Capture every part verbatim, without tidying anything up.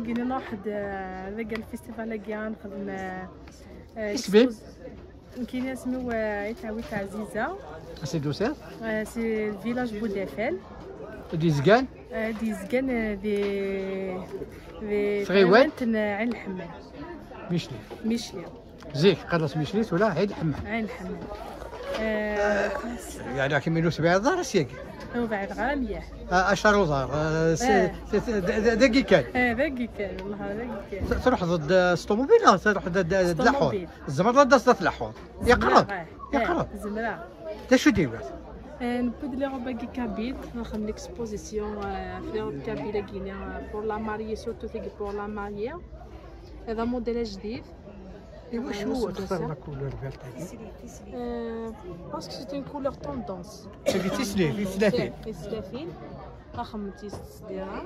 Gini nruḥ-d, eh, deg lfestival-agi nxedm, eh, eh, Isem-im? Expos-, nekkini asmi-w, eh, Itawit Ɛziza. Asi d-tusiḍ? Eh, si village Budafel. D-yezgan? Eh, d-yezgan, eh, di, di Tɣiwant? Tɣiwant n, eh, Ɛin Lḥemmam. Micli. Micli. Zik, qqaren-as Micli, tura Ɛin Lḥemmam. Ɛin Lḥemmam. Eh, yeɛni akken ur tebɛiḍ ara syagi. Ur bɛideɣ ara mliḥ. Ah, acar uḍar, ah, s-, Eh. s-, s-, d-, d-, dagi kan. Eh, dagi kan, wellah, dagi kan. T-, truḥeḍ-d, ah, s ṭumubil neɣ truḥeḍ d, d, d, d laḥuḍ? S ṭumubil. Tzemreḍ ad d-taseḍ d laḥuḍ? Yeqreb? Zemreɣ, eh. Yeqreb? Eh, zemreɣ. D acu d-iwat? Eh, newwi-d les robes-agi kabyles, nxeddem l'exposition, eh, f les robes kabyles-agi-ni, eh, pour la mariée, surtout tagi pour la mariée. Hada modèle ajdid. Iwacu txedmeḍ la couleur verte-agi? Euh, parce que c'est une couleur tendance. Tagi d tislit, tislatin. Tislatin. Axem tis-, tisdira.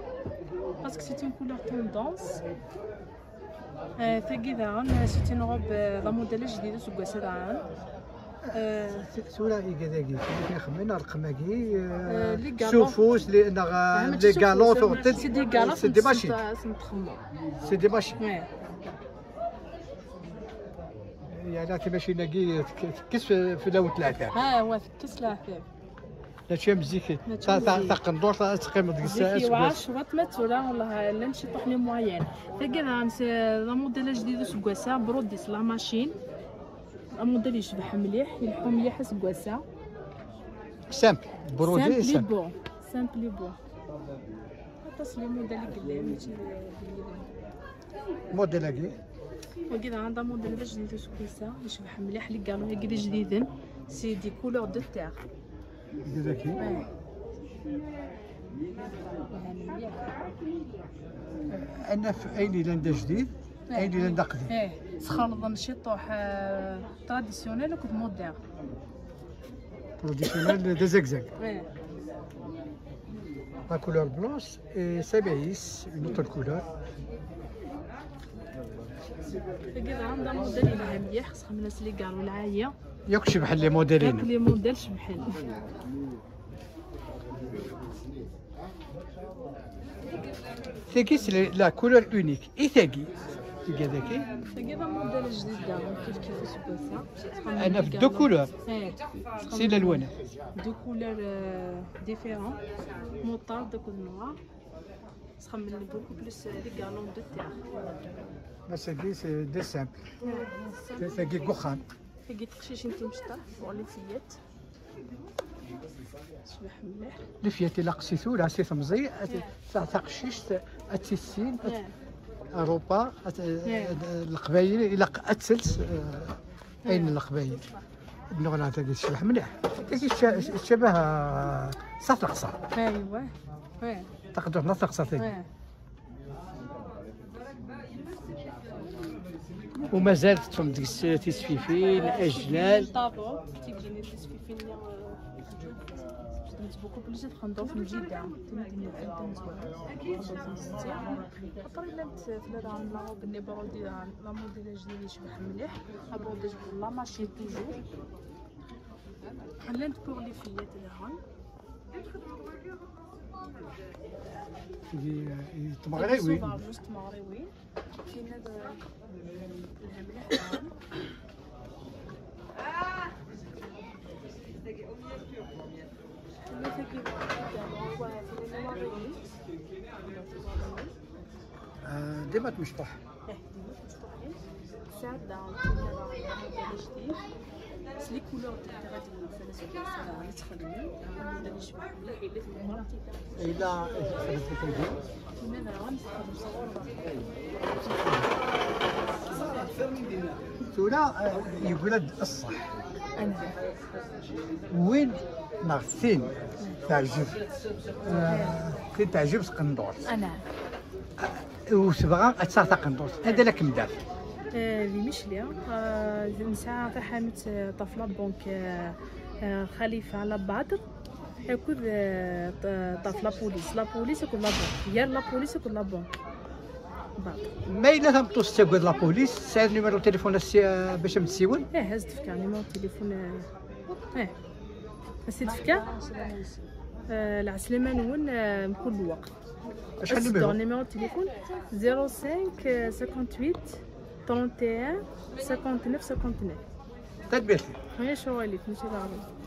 Parce que c'est une couleur tendance. Euh, tagi daɣen, c'est une robe, euh, d amudal ajdid useggas-a daɣen. Euh, T-, tura iga dagi, ixemmen rqem-agi, euh, euh, les galons. S ufus, les, neɣ, euh, Ah, les mačči s ufus, galons, c'est des galons, c'est des machines. C'est des machines. Ouais. Yeɛni timacin-agi tek-, tekkes fell-awen leɛtab. Ah, wa tekkes leɛtab. Mačči am zik. Mačči Ta-, am ta-, zik. Taqendurt ad teqqimeḍ deg Zik s-, yewɛer aseggas. Cwiṭ, ma d tura, wellah, llan ciṭuḥ les moyens. Tagi daɣen, c'est, d amudal ajdid useggas-a, brodé s la machine. Amudal yecbeḥ mliḥ, ileḥḥu mliḥ aseggas-a. Simple, brodé simple et simple. Simple et beau. Simple et beau. Aṭas les modèles i yellan, mačči d, d yid-wen. Modèle-agi? Wagi daɣen d amudal d ajdid useggas-a, yecbeḥ mliḥ, les galons-agi d ijdiden, c'est des couleurs de terre. Dagi? Ouais. Ad naf ayen yellan d ajdid, ayen yellan d aqdim. Eh, sxelḍen ciṭuḥ, eh, traditionnel akked moderne. Traditionnel d azagzag. Eh. La couleur blanche et ça baisse une autre couleur. Tagi daɣen d amudal yelha mliḥ, sxedmen-as les galons lɛali. Yakk cebḥen les modèles-inu. Yakk les modèles cebḥen. Tagi c'est la couleur unique. I tagi? Tagi dagi? Tagi d amudal ajdid daɣen, kif kif useggas-a. Ad naf deux couleurs. Eh, c'est l'alwanat. Deux couleurs, euh, différentes. Moutarde akked noir. Sxedmen beaucoup plus, euh, les galons de terre. Ass-agi c'est des simples. Eh, simple. Tagi deg uxxam. Tagi d teqcicin timecṭaḥ, pour les fillettes. Tecbeḥ mliḥ. Lifyat ilaq si tura, si temẓi, at-, ta-, taqcict ad tissin, at-, Arupa, at-, leqbayel ilaq ad tels, eh, ayen n leqbayel. Nnuɣna tagi tecbeḥ mliḥ. Tagi tca-, tcabah, eh, s At Leqṣer. Aywa. Taqendurt n At Leqṣer tagi. Umazal teṭṭfem deg-s tisfifin, ajlal. Taḍuṭ, tigzinin tisfifin-nni, eh, xedment beaucoup plus taqendurt n Ǧidda, tamdint n Tazwara, taqendurt n Setti. Après llant tella daɣen la robe-nni brodée daɣen, la modèle ajdid yecbeḥ mliḥ, abordage n la machine toujours. Llant pour les fillettes daɣen. Tigi, eh, d tmeɣriwin. Tagi s ubeṛnus d tmeɣriwin. Tinna d, lha mliḥ daɣen. Tella tagi d, wa, tinna d iwaḍiyen. Eh, dima tmecṭuḥ. Tesɛa daɣen tinna daɣen amudal ajdid. S les couleurs d-, d-, d-, d-, d-, d-, d-, d-, d-, yecbeḥ mliḥ, yella tmeqqer. Yella, tinna daɣen texdem s ɣur-, Tura, eh, yeggra-d ṣṣeḥ. Anda? Win neɣ tin teɛjeb, eh, tin teɛjeb tqendurt. Ana. U tebɣa ad taɣ taqendurt. Anda la kem-daf? Eh, di Micli, eh, nesɛa taḥanut, eh, ṭaf la banque, eh, eh, Xalifa Labadr, akked, eh, ṭ-, ṭaf la police. La police akked la banque. Gar la police akked la banque. Badr. Ma yella tameṭṭut tettagad la police, tesɛiḍ numéro téléphone as-, eh, bac am-tessiwel? Eh, ad s-d-fkeɣ numéro téléphone, eh. Eh. Ad s-d-fkeɣ? آه، العسلامة نون، آه، كل وقت. اش هو الدور النيميرو؟ نيميرو التليفون: zéro cinq cinquante-huit trente et un cinquante-neuf cinquante-neuf. تتبعتي. هيا شو عليك ماشي العربي.